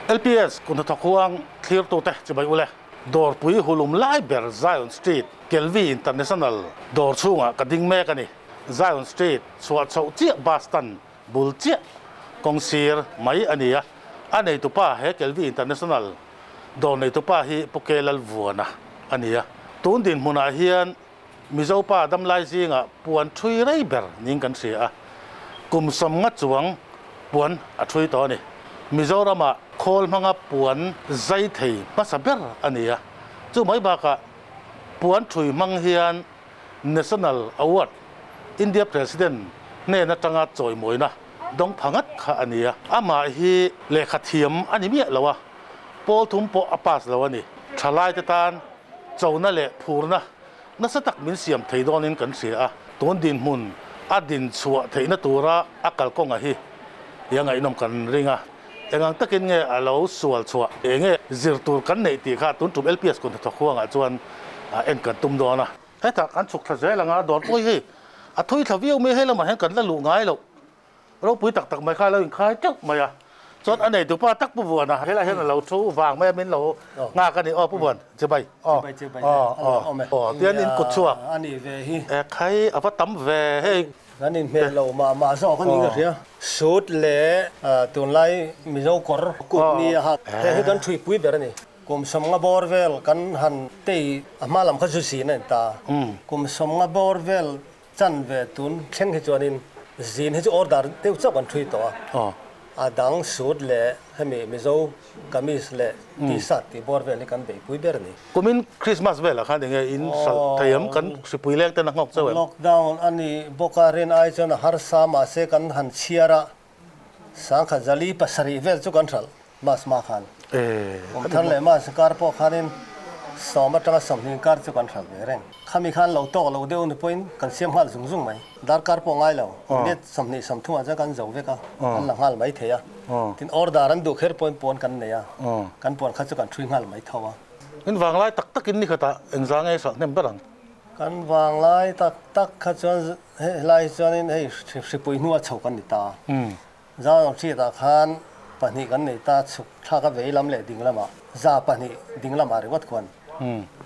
LPS Kut hnathawk huang thlirtute chibai ule. Dawrpui hulum lai ber Zion Street, Kelvi International dawr chhungah ka ding mek a ni. Zion Street chhuah chhoh chiah bus stand bul chiah kawng sir mai a ni a. A neitupa he Kelvi International dawr neitupa hi Pu Ke Lalvuana a ni a. Tun dinhmunah hian Mizo pa damlai zingah puan thui rei ber niin kan hria a, kum 50 chuang puan a thui tawh a ni. Mizorama khawl hmanga puan zai thei hmasa ber a ni a, chu mai bakah puan thui hmang hian National Award, India President hnen atanga chawimawina dawng pha ngat kha a ni a. Amah hi lehkha thiam a ni miah lo a, pawl thum pawh a pass lo a ni. Thalaite tan chona leh phurna nasa tak min siam thei dawnin kan hria a, tun dinhmun a din chhuah theihna tura a kalkawnga hi hi a ngaihnawm kan ring a, engang takin nge a lo sual chhuah, enge zir tur kan neih tih kha tun tum LPS kun hnathawk huangah chuan en kan tum dawn a. Hetah kan chhuk thla zel anga dawr pawh hi a thui thla viau mai, helamah hian kan la luh ngai loh. Ropui tak tak mai kha a lo inkhai teuh mai a, chuan a neitu pa tak Pu Vuana helaiah hian a lo thu vang mai a, min lo nghak a ni. Aw Pu Vuan, chibai. Aw, aw, aw, tian in kut chhuak. A nih ve hi. E khai, a va tam ve hei. Kan inhmel lo mah mah zawk a ni ka hria. Suit leh tunlai Mizo kawr kut ni a hak. Hei hi kan thuipui ber a ni. Kum 50 bawr vel kan han tei a hma lam kha zu zin a ni ta. Kum 50 bawr vel Chan ve tun thleng hi chuanin zin hi chu order deuh chauh kan thui tawh a, a dang suit leh hemi Mizo kamis leh t-shirt tih bawr vel hi kan beihpui ber a ni. Kumin Christmas velah khan enge in hralh thei em? Kan hripui leng ten a nghawk chauh em? Lockdown a ni bawk a, rin ai chuan a harsa mahse kan han chhiar a, 1407 vel chu kan hralh Mas hma khan. Kum thar leh Mas kar pawh khanin 10 atanga 20 kar chu kan hralh ve reng. Khami khan lo tawk lo deuh ni pawhin kan siam nghal zung zung mai. Darkar pawh ngai lo. Minute 20 30 ah chuan kan zo vek a, kan la nghal mai thei a. Tin order an duh kher pawhin puan kan nei a, kan puan kha chu kan ṭhui nghal mai tho a. In vanglai tak takin ni khatah engzah nge hralh hnem ber ang? Kan vanglai tak tak kha chuan Helai hi chuanin hei hripui hnua chho kan ni ta. Zau hriatah khan pahnih kan nei ta, chhuk thlak a vei lam leh ding lamah za pahnih ding lamah ringawt khuan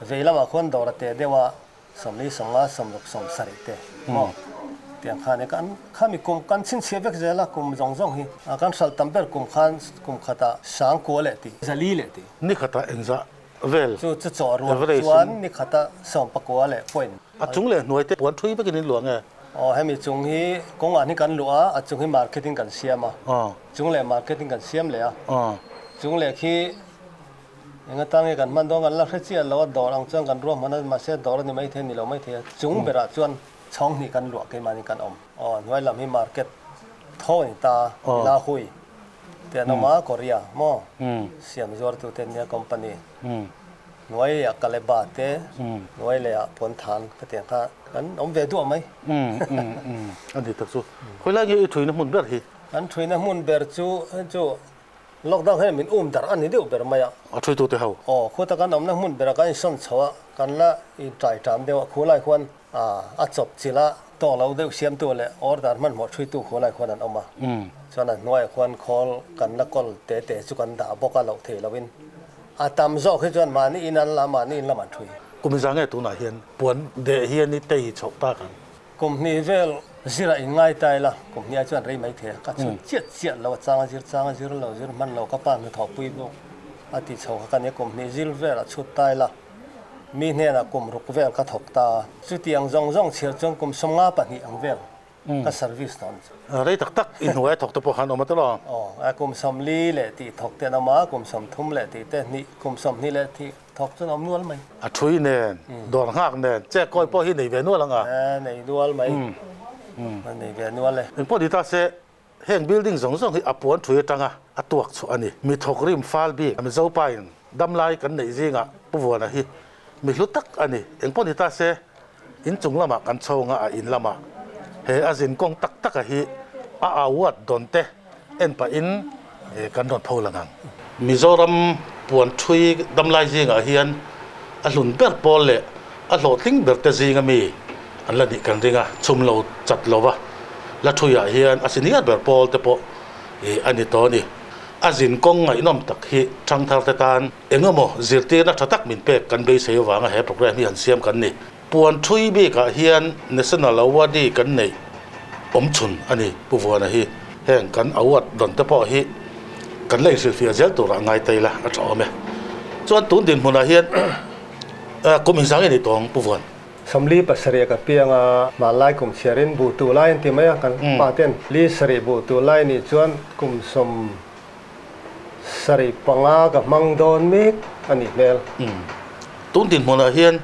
vei lamah khuan dawr a teh deuh a, 40, 50, 60, 70 te maw tiang khan e kan khami kum kan chhinchhiah vek zel a kum zawng zawng hi kan hralh tam ber kum khan kum khatah 9000 leh tih 400 leh tih. Ni khatah engzah vel. Chu chu chaw ruak chuan ni khata 19 leh point. A chung leh hnuai te puan thui vekin in luah nge? Aw hemi chung hi kawngah hi kan luah a, a chung hi marketing kan siam a. Chung leh marketing kan siam leh a. Chung leh khi eng atang nge kan hman dawn kan la hre chiah lo a, dawr ang chuan kan ruahman a, mahse dawr a ni maithei ni lo maithei a. Chung berah chuan chhawng hnih kan luah keimahni kan awm. Aw hnuai lam hi market tho a ni ta, la hui. Te an awm a, Korea maw siam zuartu te nia company hnuai leh ah Kaleba te hnuai leh ah Puanthan ka ti ang kha kan awm ve duah mai. A ni tak chu. Khawi lai nge i thuina hmun ber hi? Kan thuina hmun ber chu hei chu lockdown hian min um darh a ni deuh ber mai a. A thuitu te ho? Aw, khuta kan awmna hmun berah kan insawn chho a, kan la intai ṭam deuh a, khu lai khuan A chawp chilh a, tawk lo deuh siamtu leh order hmanhmawh ṭhuitu khualai khuan an awm a. Chuan a hnuaiah khuan khawl kan la kawl te te chu kan dah bawk a loh thei loin a tam zawk hi chuan mahni in an la, mahni in lam an ṭhui. Kum za nge tunah hian puan deh hian i tei chhoh tak ang? Kum hnih vel zirah in ngai ta ila, kum hnih ah chuan rei mai thei a, ka chhun chiat chiat lo a, chang a zir chang a zir lo, zir hman lo ka pa hnathawhpui bawk a ti chho kha ka nia, kum hnih zir velah chhut ta ila. Mi hnenah kum ruk vel ka thawk ta. Chutiang zawng zawng chhiar chuan kum 52 ang vel ka service dawn chu. Rei tak tak i hnuai thawk te pawh khan awm a tawh. Aw, a kum 40 leh tih thawk te an awm a, kum 30 leh tih te hnih, kum 20 leh tih thawk chuan awm nual mai. A thui nen, dawr nghak nen, check kawi pawh hi nei ve nual ang a. Nei nual mai. Nei ve nual e. Engpawh ni ta se, Heng building zawng zawng hi a puan thui atanga a tuak chhuah a ni. Mi thawk rim fal bik Mizo pain damlai kan neih zingah Pu Vuana hi mi hlu tak a ni. Engpawh ni ta se, inchung lamah kan chho nga a in lamah he a zin kawng tak taka hi a award dawn te en pahin kan rawn pho lang ang. Mizoram puan thui damlai zingah hian a hlun ber pawl leh a hlawhtling ber te zinga mi an la nih kan ring a, chhum lo chat lo va, la thuiah hian a senior ber pawl te pawh a ni tawh a ni. A zin kawng ngaihnawm tak hi ṭhangtharte tan eng emaw zirtirna ṭha tak min pek kan beisei avanga he programme hi han siam kan ni. Puan ṭhui bikah hian National Awardee kan neih awm chhun a ni. Pu Vuana hi heng kan award dawn te pawh hi kan la inhrilhfiah zel turah ngai ta ila a ṭha awm e. Chuan tun dinhmunah hian kum inzang i ni tawng Pu Vuan. 47 ka piang a, hmanlai kum chhiarin buh tuh lai an ti mai a, kan pa ten li sarih buh tuh lai nih chuan kum 75 ka hmang dawn mek a nih hmel. Tun dinhmunah hian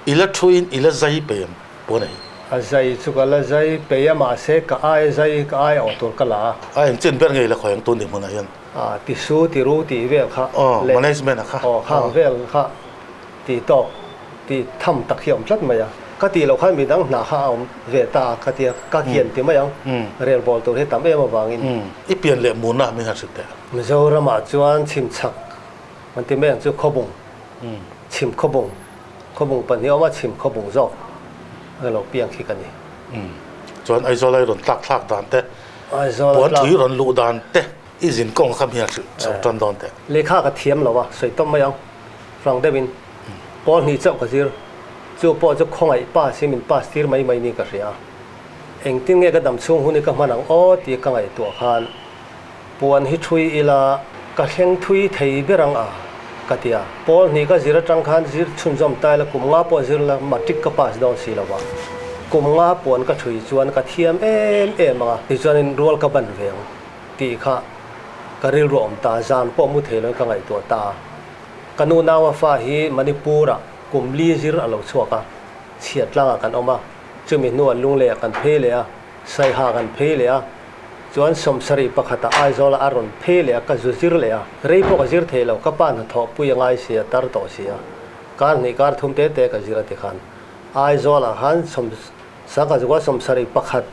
i la thuin i la zai pei ang puan a hi. A zai chu ka la zai pei a, mahse ka ai zai ka ai awh tur ka la a. A engchin ber nge i la khawi ang tun dinhmunah hian? A tisu tiru tih vel kha leh management a kha. Aw khang vel kha. Tih tawk, tih tham tak hi a awm tlat mai a. Ka tih loh khan midang hna kha a awm ve ta a, ka ti a, ka kian ti mai ang. Rel bawl tur hi tam em avangin. I pian leh muna min han hrilh teh. Mizoramah chuan chhimchhak an ti mai ang chu Khawbung, chhim Khawbung, Khawbung pahnih a awm a, chhim Khawbung zawk a lo piang khi ka ni. Chuan Aizawl a i rawn tlak thlak dan te, Puanthui rawn luh dan te, i zin kawng kha mi han hrilh chho tan dawn teh. Lehkha ka thiam lo a, sawi tawp mai ang. Rang deuhin pawl hnih chauh ka zir, chu pawh chu khawngaih pass hi min pass tir mai mai niin ka hria. Engtin nge ka dam chhung hun hi ka hman ang aw tih ka ngaihtuah khan puan hi thui ila ka thleng thui thei ber ang a ka ti a. Pawl hnih ka zir atang khan zir chhunzawm ta ila kum nga pawh zir la matric ka pass dawn si lo a, kum nga puan ka thui chuan ka thiam em em ang a, tichuanin rual ka ban ve ang tih kha ka rilru a awm ta, zan pawh mu thei loin ka ngaihtuah ta a. Ka nu naua fa hi Manipur-ah kum li zir a lo chhuak a, chhiat tlangah kan awm a, chumi hnuah Lungleiah kan phei leh a, Saiha kan phei leh a, chuan 71ah Aizawlah a rawn phei leh a, ka zu zir leh a, rei pawh ka zir thei lo, ka pa hnathawh pui a ngai si a, tar tawh si a, kar hnih kar thum te te ka zir a tikhan Aizawlah khan sawm sangkhat zakua 71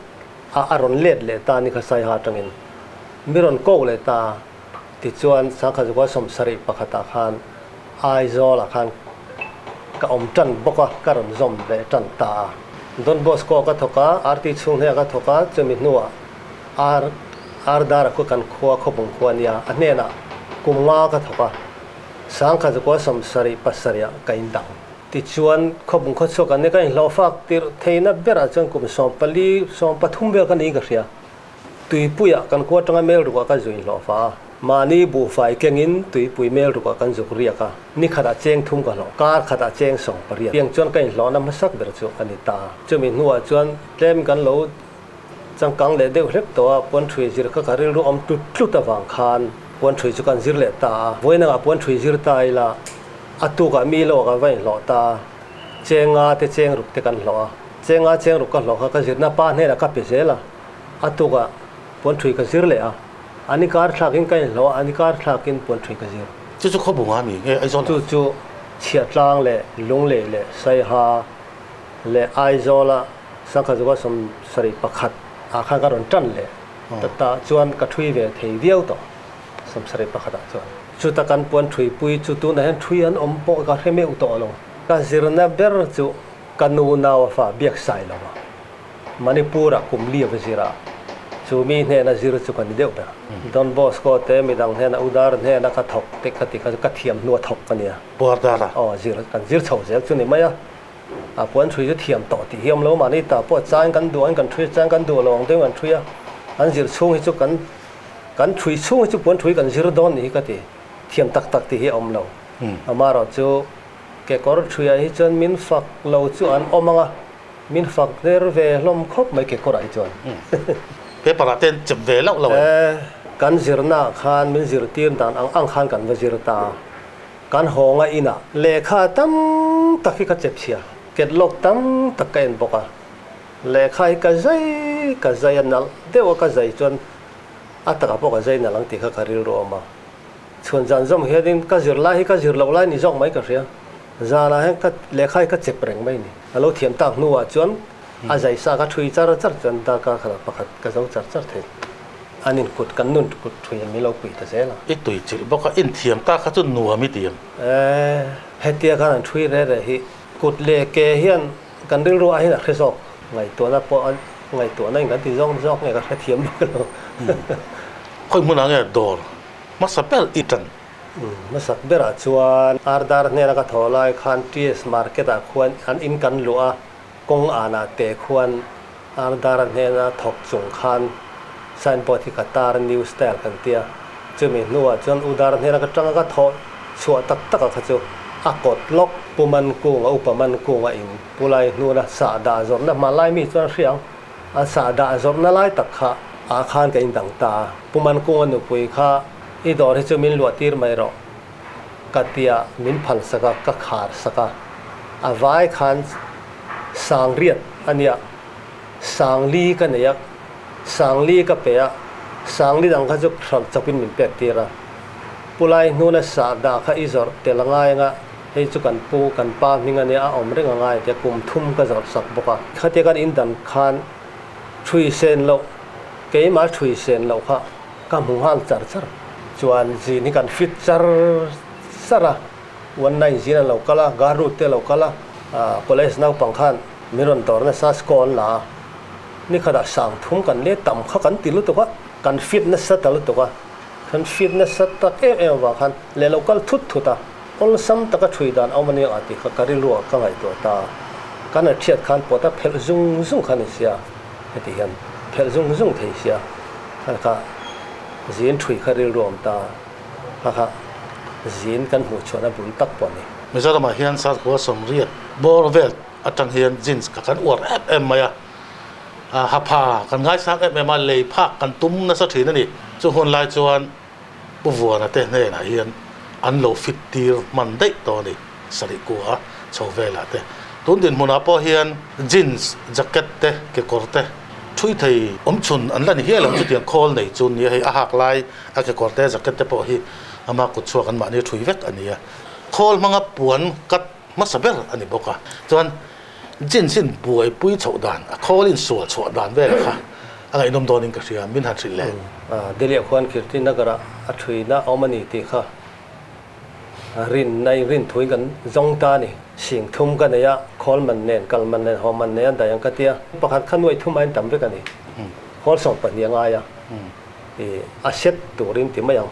ah a rawn let leh ta a ni kha Saiha atangin mi rawn ko leh ta a. Tichuan, 1971 khan Aizawlah khan ka awm tan bawk a, ka rawn zawm leh tan ta a. Don Bosco ka thawk a, RT chhung hnenah ka thawk a, chumi hnuah Ar Ardara khu kan khua khawpung khua a nia, a hnenah kum nga ka thawk a, 1977 ah ka indang. Tichuan, khawpung khaw chhuak an ni, ka inhlawhfak tirh theihna berah chuan kum 14, 13 vel ka niin ka hria. Tuipuiah kan khua atanga mel rukah ka zuin hlawh fa a, mahni buhfai kengin tuipui mel rukah kan zuk riak a, ni khatah cheng thum ka hlawh, kar khatah cheng 18. Tiang chuan ka inhlawhna hmasak ber chu a ni ta. Chumi hnuah chuan tlem kan lo changkang leh deuh hlek tawh a, puanthui zir kha ka rilru awm tlut tlut avang khan puanthui chu kan zir leh ta a. Vawiinangah puanthui zir ta ila a tukah mi lawk a va inhlawh ta a, cheng nga te cheng ruk te kan hlawh a, cheng nga cheng ruk ka hlawh kha ka zirna pa hnenah ka pe zel a. A tukah puanṭhui ka zir leh a, a ni kar thlakin ka inhlawh a, a ni kar thlakin puanṭhui ka zir. Chu chu khawbunga mi nge Aizawl ah? Chu chu Chhiahtlang leh Lunglei leh Saiha leh Aizawla Sangkhazuka 71 ah khan ka rawn ṭan leh ta ta chuan ka ṭhui ve thei viau tawh 71 ah chuan. Chuta kan puanṭhui pui chu tunah hian ṭhui an awm pawh ka hre meuh tawh lo. Ka zirna ber chu ka nu nau a fa biak sai lo a. Manipur-ah kum li a va zir a, chu mi hnena zir chu ka ni deuh ber. Don Bosco te midang hnena Udar hnena ka thawk te ka ti kha chu ka thiam hnua thawk ka nia. Puardara. Aw, zir, kan zir chho zel chu ni mai a. A puan ṭhui chu thiam tawh tih hi awm lo, mahni ta pawh chang kan duh ang kan ṭhui a, chang kan duh lo ang deuhin kan ṭhui a. An zir chhung hi chu kan kan ṭhui chhung hi chu puan ṭhui kan zir dawn nih hi ka ti. Thiam tak tak tih hi a awm lo. Amaherawh chu kekawr ṭhuiah hi chuan min fak lo chu an awm ang a. Min fak der ve hlawm khawp mai kekawrah hi chuan. Paper ah ten chep ve loh loh em? E, kan zirna ah khan min zirtir dan ang ang khan kan va zir ta a. Kan hawnga inah lehkha tam tak hi ka chep chhia, catalog tam tak ka en bawk a. Lehkha hi ka zai ka zai a nalh deuh a ka zai chuan a takah pawh ka zai nalh ang tih kha ka rilru a awm a. Chhuan zan zawm hianin ka zir lai hi ka zir loh lai ni zawk mai ka hria. Zanah hian ka lehkha hi ka chep reng mai ni. A lo thiam tak hnuah chuan a zai sa ka thui char char chuan darkar khatah pakhat ka zo char char thei. An in kut kan nun kut thui an min lo pui ta zel a. I tui chilh bawk a, inthiam tak kha chu nuam i ti em? E, hetia khan an thui re re hi kut leh ke hian kan rilru ah hian a hre zawk. Ngaihtuahna pawh a ngaihtuahna in kan ti zawk zawk nge ka hrethiam bawk lo. Khawi hmunah nge dawr? Hmasa ber i tan. Hmasak berah chuan Ardar hnena ka thawh lai khan TS Market ah khuan an in kan luh a, kawng anah te khuan Ardara hnena thawk chung khan signboard hi ka tar new style kan tia. Chumi hnuah chuan Udar hnena ka tanga ka thawh chhuah tak tak a kha chu a kawt lawk Pu Mankunga, Upa Mankunga in Pu Lai hnuna sahdah zawrhna hma lai mi chuan hria ang. A sahdah zawrhna lai tak kha ah khan ka indang ta a, Pu Mankunga nupui kha i dawr hi chu min luah tir mai rawh ka tia min phal sak a, ka khar sak a. A vai khan Sangriat a nia, Sangli ka nei a, Sangli ka pe a, Sangli dang kha chu hralh chawpin min pek tir a. Pu Lai hnuna sahdah kha i zawrh tel a ngai anga hei chu kan pu, kan pa hming a nia, a awm reng a ngai tia kum thum ka zawrh sak bawk a. Khatia kan indan khan thui sen loh, keimah thui sen loh kha ka hmu nghal char char. Chuan zin hi kan fit char char a, one nine zin a lo kal a, Garut te a lo kal a, college naupang khan min rawn dawr nasa score an la a, nikhatah sang thum kan let tam kha kan ti lutuk a, kan fit nasa ta lutuk a. Kan hriat nasa tak em em avang khan leh lo kal thut thut a, awlsam taka thui dan a awm a nia tih kha ka rilruah ka ngaihtuah ta a. Kan a thiat khan pawt a phelh zung zung kha ni sia, heti hian phelh zung zung thei sia, kha kha zin thui kha rilru a awm ta a, kha kha zin kan hmuh chhuahna bul tak pawh a ni. Mizoramah hian Sarkhua sawmriat bawr vel atang hian jeans kha kan uar em em mai a. Ha pha kan ngaisang em em a, lei phak kan tum nasa thin a ni. Chu hun lai chuan Pu Vuana te hnenah hian an lo fit tir hman daih tawh a ni, sarih kua chho velah te. Tun dinhmunah pawh hian jeans jacket te, kekawr te thui thei awm chhun an la ni hial ang chutiang khawl nei chu nia hei a hak lai a kekawr te jacket te pawh hi ama kut chhuak an mahni thui vek a ni a. Khawl hmanga puan cut hmasa ber a ni bawk a. Chuan Jeans in buaipui chhoh dan, a khawl in sual chhuah dan vel kha a ngaihnawm dawnin ka hria, min han hrilh leh. Delhi ah khuan Kirti Nagar ah a thuina a awm a ni tih kha rin na in rin thuin kan zawng ta a ni. Sing thum ka nei a, khawl man nen, kal man nen, haw man nen a daih ang ka tia. Pakhat kha nuai thum aiin tam vek a ni. Khawl 12 a ngai a, a set turin ti mai ang.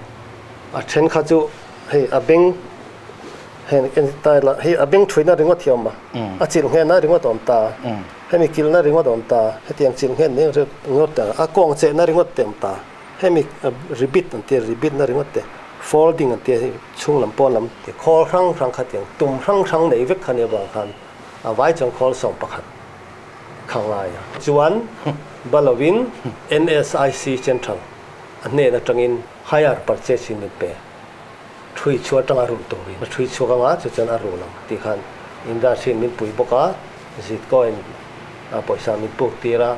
A then kha chu hei a beng Heng en ta ila hei a beng thuina ringawt hi a awm a, a chilh nghenna ringawt a awm ta, hemi kilhna ringawt a awm ta, hetiang chilh nghen eng ringawt te a kawng chehna ringawt te a awm ta, hemi ribit an tia ribitna ringawt te, folding an tia hei chhung lam pawn lam te khawl hrang hrang khatiang tum hrang hrang nei vek kha nia vang khan a vai chuan khawl 11 kha ngai a. Chuan Balovin NSIC Central a hnen atangin hire purchase in min pe. Thui chhuah atanga rulh turin a thui chhuak anga chu chuan a rul ang tih khan industry in min pui bawk a, Zitcoin a pawisa min puk tir a,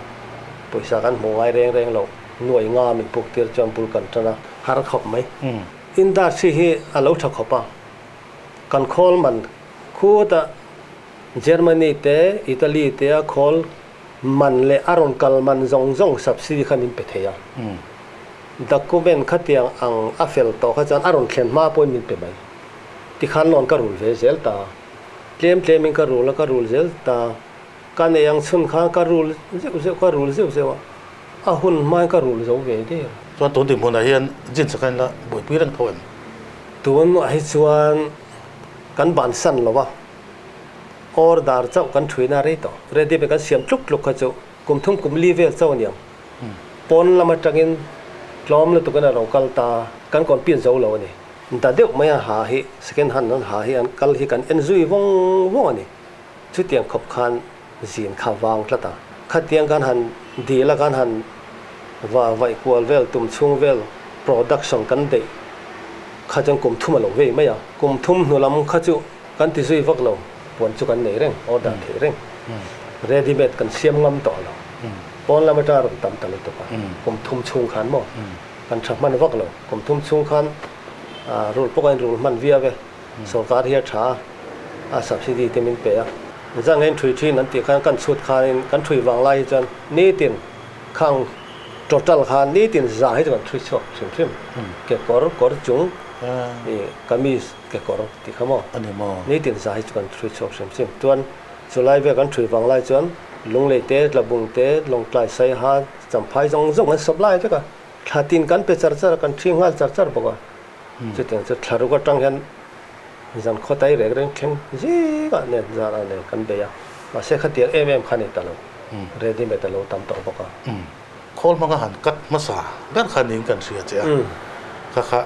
pawisa kan hmuh ngai reng reng loh nuai nga min puk tir chuan bul kan tan a, har khawp mai. Industry hi a lo tha khawp a, kan khawl man khuta Germany te Italy te a khawl man leh a rawn kal man zawng zawng subsidy kha min pe thei a. Document khatiang ang a fel tawh kha chuan a rawn thlen hma pawhin min pe mai. Tikhan loan ka rul ve zel ta. Tlem tlemin ka rul a, ka rul zel ta. Ka nei ang chhun khan ka rul zeuh zeuh, ka rul zeuh zeuh a, a hun hmain ka rul zo ve der. Chuan tun dinhmunah hian jeans a kha in la buaipui reng tho em? Tunah hi chuan kan bansan lo a, order chauh kan thuina rei tawh. Ready made kan siam tluk tluk kha chu kum thum kum li vel chauh a niang. Pawn lam atangin tlawm lutukin a lo kal ta, kan compete zo lo a ni. Da deuh mai a ha hi, second hand an ha hi an kal hi kan en zui vawng vawng a ni. Chutiang khawp khan zin kha vang tlat a. Khatiang kan han dil a, kan han va vaih kual vel, tum chhung vel production kan deih kha chuan kum thum a lo vei mai a. Kum thum hnu lam kha chu kan ti zui vak lo, puan chu kan nei reng, order theih reng. Ready made kan siam ngam tawh lo. Pawn lam atanga rawn tam ta lutuk a, kum thum chhung khan maw kan tha hman vak lo, kum thum chhung khan rul pawh kan rul hman viau e, sorkar hi a tha a, a subsidy te min pe a, zan ngain thui thin an tih khan kan chhut khanin kan thui vang lai hi chuan nitin khang total khan nitin za hi chu kan thui chhuak hrim hrim, kekawr kawr chung kamis kekawr tih kha maw nitin za hi chu kan thui chhuak hrim hrim chuan Chulai vel kan thui vang lai chuan Lunglei te, Tlabung te, Lawngtlai, Saiha, Champhai zawng zawng an sawp lai vek a. Thla tin kan pe char char a, kan thi nghal char char bawk a. Chutiang chu thla ruk atang hian zan khawtai rek reng thleng zingah nen zanah nen kan bei a, mahse khatiang em em kha ni ta lo, ready made a lo tam tawh bawk a. Khawl hmanga han cut hmasa ber kha niin kan hria che a, kha kha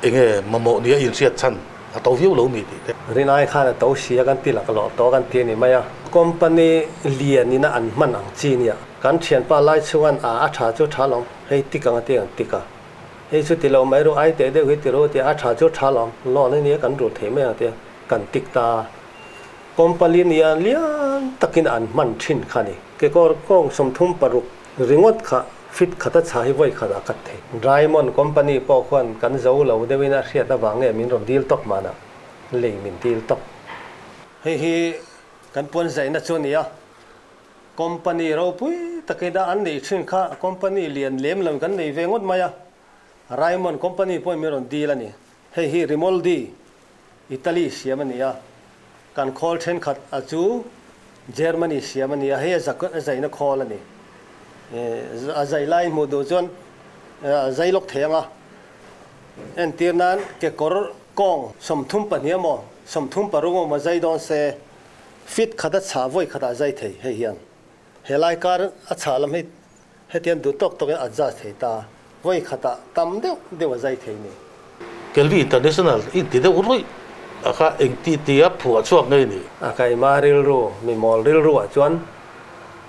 enge mamawh nia inhriat chhan a to viau lo mi tih te. Rinai khan a to si a kan ti lak lawh tawh kan ti a ni mai a, company lian ina an hman ang chi nia, kan thianpa lai chhungan a a tha chu tha lawm, hei tik ang a ti ang tik a, hei chu ti lo mai ru ai teh deuh hi ti ru tia a tha chu tha lawm, loan a nia kan rul thei mai ang tia kan tik ta a. Company nia lian takin an hman thin kha ni. Kekawr kawng 36 ringawt kha fit khat a chha hi vawi khat ah kat thei. Raymond company pawh khuan kan zo lo deuhin a hriat avang nge min rawn dil tawp mahna lei min dil tawp. Hei hi kan puan zaihna chu a ni a, company ropui takin a an neih thin kha company lian lem lo kan nei ve ngawt mai a, Raymond company pawhin min rawn dil a ni. Hei hi Rimoldi Italy siam a ni a, kan khawl thenkhat a chu Germany siam a ni a, hei a zaina khawl a ni. A zai lai hmuh duh chuan a zai lawk thei ang a, entir nan kekawr kawng 32 emaw 36 emaw zai dawn se fit khat a chhah vawi khatah a zai thei hei hian. He lai kar a chhah lam hi Hetiang duh tawk tawkin a adjust thei ta, vawi khatah tam deuh deuh a zai thei ni. Kelvin International i ti deuh ruih a kha eng ti tia phuah chhuak ngei ni? A kaima rilru, mi mawl rilru ah chuan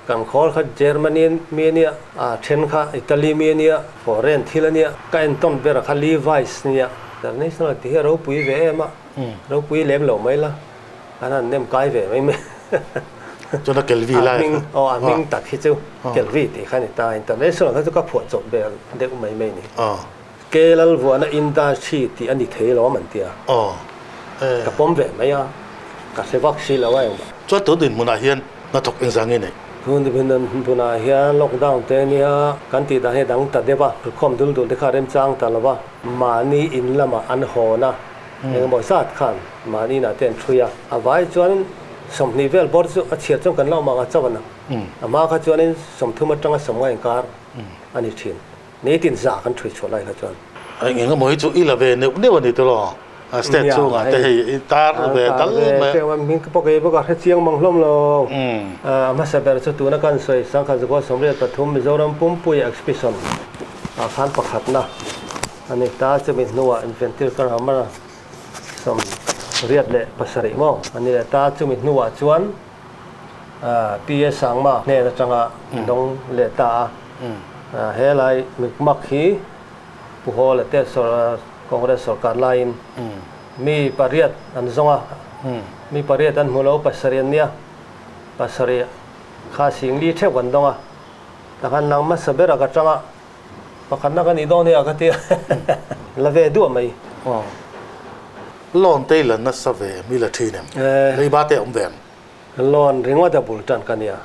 kan khawl kha Germany mi a nia, a then kha Italy mi a nia, foreign thil a nia, ka entawn ber kha Levi's nia. International tih hi a ropui ve em a, ropui lem lo mai la. An han nem kai ve mai mai. Chuan a Kelvi lai kha. Aw a hming tak hi chu Kelvi tih kha a ni ta. International kha chu ka phuah chawp vel deuh mai mai a ni. Ke Lalvuana industry tih a ni thei lawm an ti a. Ka pawm ve mai a, ka hre vak si lo a engmah. Chuan tun dinhmunah hian hnathawk engzah nge nei? Tun dinhmunah hian lockdown te nia kan tih dan hi a dang ta deuh a, thutkhawm dul dul te kha a remchang ta lo va, mahni in lamah an hawn a. Engemaw zat khan mahni inah te an ṭhui a, a vai chuanin 20 vel bawr chu a chhiar chuan kan la awm ang a chauh a nang. A hma kha chuanin 30 atanga 50 inkar a ni ṭhin. Nitin za kan ṭhui chhuah lai kha chuan. Eng engemaw hi chu i la ve neuh neuh a ni tawh a, state chungah te hei i tar ve tal mai. Nia, hei hming pawh kei bawk a hre chiang mang hlawm lo. A hmasa ber chu tuna kan sawi Sangkhat Zakua 83 Mizoram Pumpuia Exhibition ah khan pakhatna. A ni ta chumi hnuah inventir ka ram a 87 maw a ni leh ta chumi hnuah chuan PA Sangma hnen atanga dawng leh ta a helai mikmak hi Pu Hawla te Congress sorkar laiin mi pariat an zawng a mi pariat an hmu lo pasarih an nia pasarih kha singli theuh an dawng a takhan nang hmasa berah ka tanga Pakhatna ka nih dawn nia ka ti a, la ve duah mai. Aw. Loan te i la nasa ve em? I la thin em? Leiba te a awm ve em? Loan ringawt a bul tan ka nia.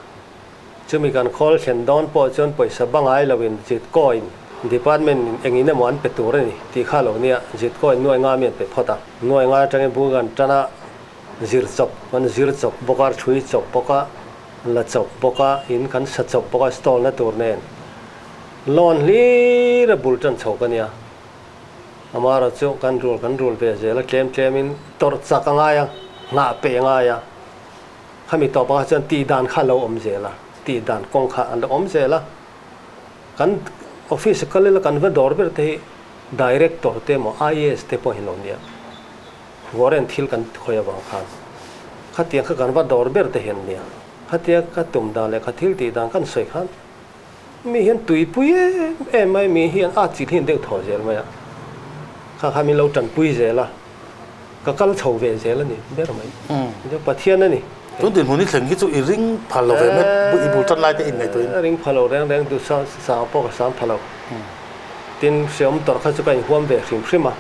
Chumi kan khawl thlen dawn pawh chuan pawisa bangai loin Zitcoin department in engin emaw an pe tur a ni tih kha lo nia. Zitcoin nuai nga mi an pe phawt a. Nuai nga atangin bul kan tan a, zir chawp kan zir chawp bawk a, thui chawp bawk a, la chawp bawk a, in kan sa chawp bawk a stall na tur nen. Loan hlir a bul tan chho ka nia. Amara chu kan rul kan rul ve zel a, tlem tlemin tawrh chak a ngai a, nghah peh a ngai a. Khami tawp ah chuan tih dan kha a lo awm zel a, tih dan kawng kha a lo awm zel a. Kan office a kal ila kan va dawr ber te hi Director te emaw IAS te pawh hi lo nia. Warren thil kan khawi avang khan khatiang kha kan va dawr ber te hian nia. Khatia ka tum dan leh ka thil tih dan kan sawi khan Mi hian tuipui em em mai, mi hian a chil hian deuh thaw zel mai a, kha kha min lo tanpui zel a, ka kal chho ve zel a ni ber mai, chu Pathian a ni. Tun dinhmun i thleng hi chu i ring phal lo ve mai, i bul tan lai te in ngaihtuah in. Ring phal lo reng reng duh sang pawh ka sang phal lo. Tin, hreawm tawrh kha chu ka inhuam ve hrim hrim a,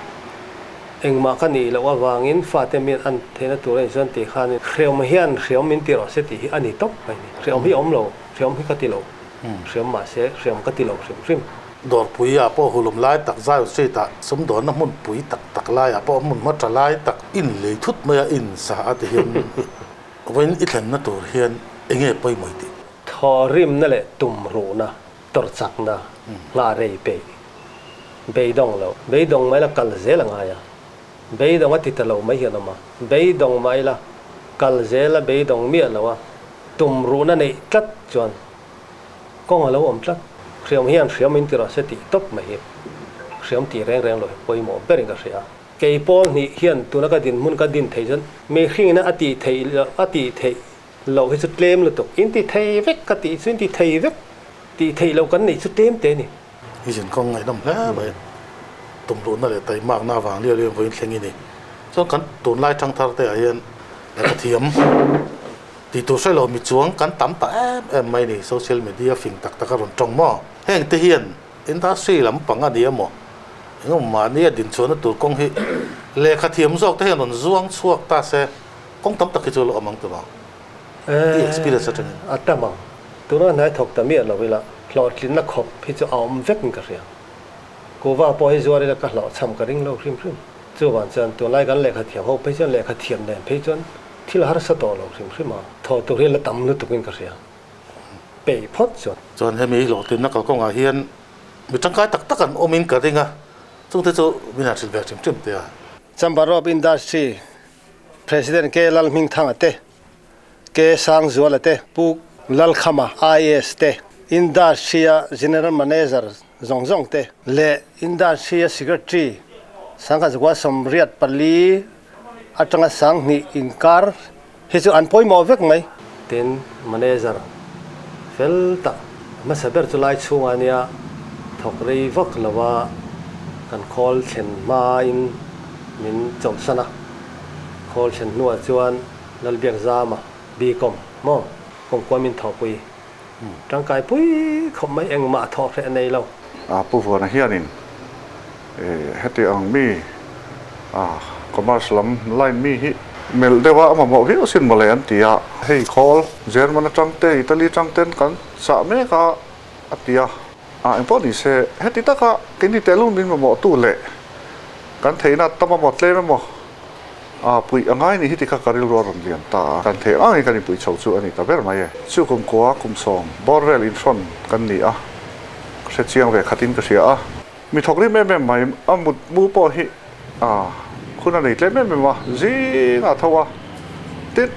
engmah ka nih loh avangin fate min an theihna tur a inchuan tih khanin hreawm hian hreawm min ti rawh se tih hi a ni tawp mai ni, hreawm hi a awm lo. Hriam hi ka ti lo, hriam mahse hriam ka ti lo hrim hrim. Dawrpui ah pawh hulum lai tak Zion Street ah sumdawnna hmun pui tak tak lai ah pawh hmun hma tha lai tak in lei thut mai a in sa a ti hian vawiin i thlenna tur hian enge pawimawh tih? Thawhrimna leh tumruhna, tawrhchakna, nghah rei peih. Beidawng lo. Beidawng mai la kal zel a ngai a. Beidawng a ti ta lo mai hian awm a. Beidawng mai la kal zel a beidawng miah lo a, tum ruhna neih tlat chuan kawng a lo awm tlat. Hriam hian hriam in ti rawh se tih tawp mai hi hriam tih reng reng lo hi pawimawh berin ka hria. Kei pawl hnih hian tuna ka dinhmun ka din theih chuan mihringina a tih theih loh a tih theih loh hi chu tlem lutuk. In ti thei vek ka tih chu in ti thei vek tih theih loh kan neih chu tlem te a ni. I zinkawng ngaihnawm hle mai. Tumruhna leh taimakna avang liau liau in vawiin thleng i ni. Chuan kan tunlai thangthar te ah hian lehkha thiam tih tur hre lo mi chuang kan tam ta em em mai ni. Social media fing tak tak a rawn tawng maw? Heng te hian industry lampang a ni emaw engemaw mahni a dinchhuahna tur kawng hi lehkha thiam zawk te hian rawn zuang chhuak ta se kawng tam tak hi chu a lo awm ang tawh ang. I experience atangin. A tam ang. Tuna hnai thawk ta miah lo ila hlawhtlinna khawp hi chu a awm vek in ka hria. Kuva pawh hi zuar ila ka hlawhchham ka ring lo hrim hrim. Chuvang chuan tunlai kan lehkha thiam ho phei chuan lehkha thiam nen phei chuan thil harsa tawh lo hrim hrim a, thawh tur hi la tam lutuk in ka hria. Peih phawt chuan. Chuan hemi hlawhtlinna kalkawngah hian mi tangkai tak tak an awm in ka ring a, chungte chu min han hrilh ve hrim hrim teh a. Chamber of Industry President K Lalhmingthanga te, K Sangzuala te, Pu Lalkhama IAS te, Industry-a General Manager zawng zawng te leh Industry-a Secretary Sangkhat 84 atanga 2000 inkar hi chu an pawimawh vek mai. Tin, Manager fel tak hmasa ber chu lai chhungah nia thawk rei vak lova kan khawl thlen hmain min chawlhsan a, khawl thlen hnuah chuan Lalbiakzama Bcom maw kawngkual min thawhpui tangkai pui khawp mai engmah thawh hreh a nei lo. Pu Vuana hianin heti ang mi commerce lam line mi hi melh deuha a mamawh viau sin mawle an ti a. Hei khawl German atang te Italy atang ten kan chah mek a a ti a. Engpawh ni se heti taka keini tehlul min mamawh tu leh kan theihna tam emaw tlem emaw puih a ngai ni hi ti kha ka rilru a rawn lian ta a. Kan theih angin kan inpuih chho chu a ni ta ber mai e. Chu kum kua kum sawm bawr vel inhrawn kan ni a, ka hre chiang ve khatin ka hria a. Mi thawk rim em em mai a mut mu pawh hi hun a nei tlem em em a, zingah tho a, tin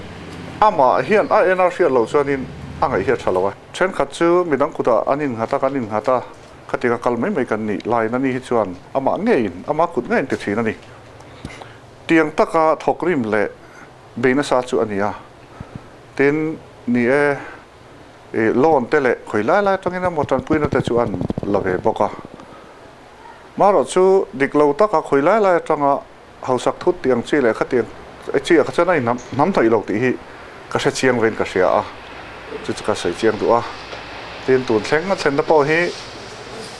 amah hian a en a hriat loh chuanin a ngaih hi a tha lo a. Thenkhat chu midang kutah an innghat a, kan innghat a, khatiang a kal mai mai kan nih laiin ani hi chuan amah ngeiin ama kut ngeiin ti thin a ni. Tiang taka thawk rim leh bei nasa chu a ni a, tin ni e i loan te leh khawi lai lai atangin emaw tanpuina te chu an la ve bawk a. Marawh chu dik lo taka khawi lai lai atanga hausak thut tih ang chi leh khatiang chi ah kha chuan a inhnam hnawih lo tih hi ka hre chiang vein ka hria a, chu chu ka sawi chiang duh a. Tin tun thleng a thlenna pawh hi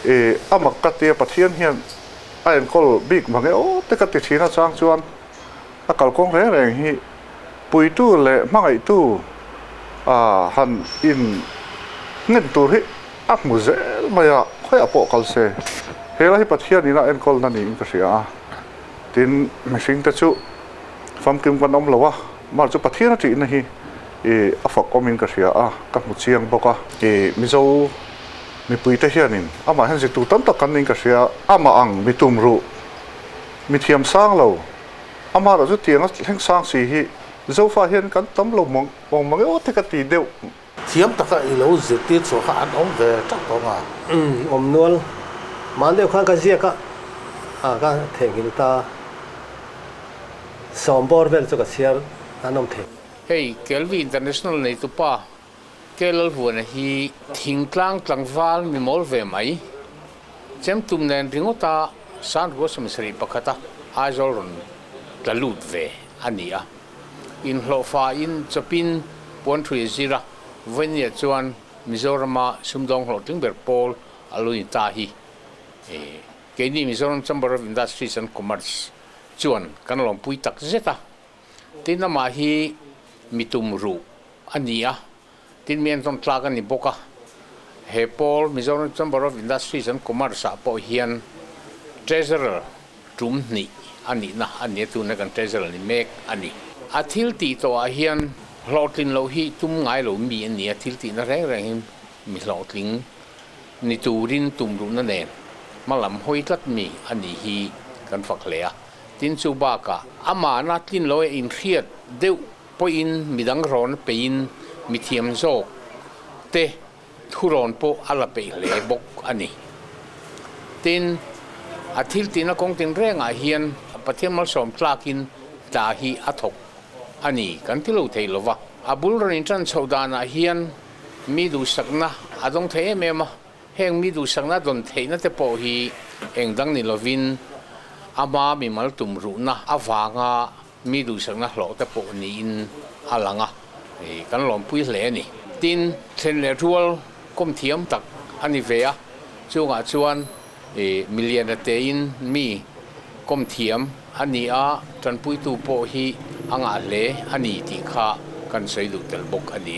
i a mak ka tia Pathian hian a enkawl bik mang e aw te ka ti thin a chang chuan a kalkawng reng reng hi puitu leh hmangaihtu a han in nghen tur hi a hmu zel mai a, khawiah pawh kal se he la hi Pathian in a enkawlna niin ka hria a, tin mihring te chu famkim kan awm lo a, mahse chu Pathian a tihna hi i a fak awmin ka hria a, ka hmu chiang bawk a. I Mizo mipuite hianin amah hian zirtur tam tak kan niin ka hria, amah ang mi tum ruh, mi thiam sang lo, Amaherawh chu tianga thleng sang si hi Zofa hian kan tam lo mang awm mang emaw te ka ti deuh. Thiam taka i lo zirtir chhuah kha an awm ve teuh tawh nga. Umm awm nual. Mahni deuh khan ka ziak a, a ka theihnghilh ta. Sawm bawr vel chu ka chhiar an awm thei. Hei Kelvin International neitupa Kelalvuana hi thingtlang tlangval mi mawl ve mai. Chemtum nen ringawta Sanrua 71 a Aizawl rawn tla lut ve a ni a. Inhlawhfain chawpin puanthui a zir a, vawinia chuan Mizorama sumdawng hlawhtling ber pawl a lo ni ta hi. Keini Mizoram Chamber of Industries and Commerce chuan kan lawmpui tak zet a. Tin amah hi mi tum ruh a ni a, tin mi entawn tlak a ni bawk a. He pawl Mizoram Chamber of Industries and Commerce ah pawh hian Treasurer tum hnih a nihna a ni a, tuna kan Treasurer ni mek a ni. A thil tih tawh ah hian hlawhtlin loh hi tum ngai lo mi a ni a, thil tihna reng reng hi mi hlawhtling ni turin tum ruhna nen. Hmalam hawi tlat mi a nih hi kan fak hle a. Tin chu bakah amahna tlin lo e inhriat deuh pawhin midang rawn peiin mithiam zawk te thurawn pawh a la peih hle bawk a ni. Tin, a thil tihna kawng tinrengah hian Pathian malsawm tlakin tla hi a thawk a ni kan ti lo thei lo va. A bul rawn intan chhoh danah hian mi duhsakna a dawng thei em em a, heng mi duhsakna dawn theihna te pawh hi eng dang ni lovin ama mimal tum ruhna avanga Mi duhsakna hlawh te pawh niin a lang a, kan lawmpui hle a ni. Tin, thlen leh rual kawm thiam tak a ni ve a, chungah chuan miliana tein mi kawm thiam a ni a, tanpuitu pawh hi a ngah hle a ni tih kha kan sawi duh tel bawk a ni e.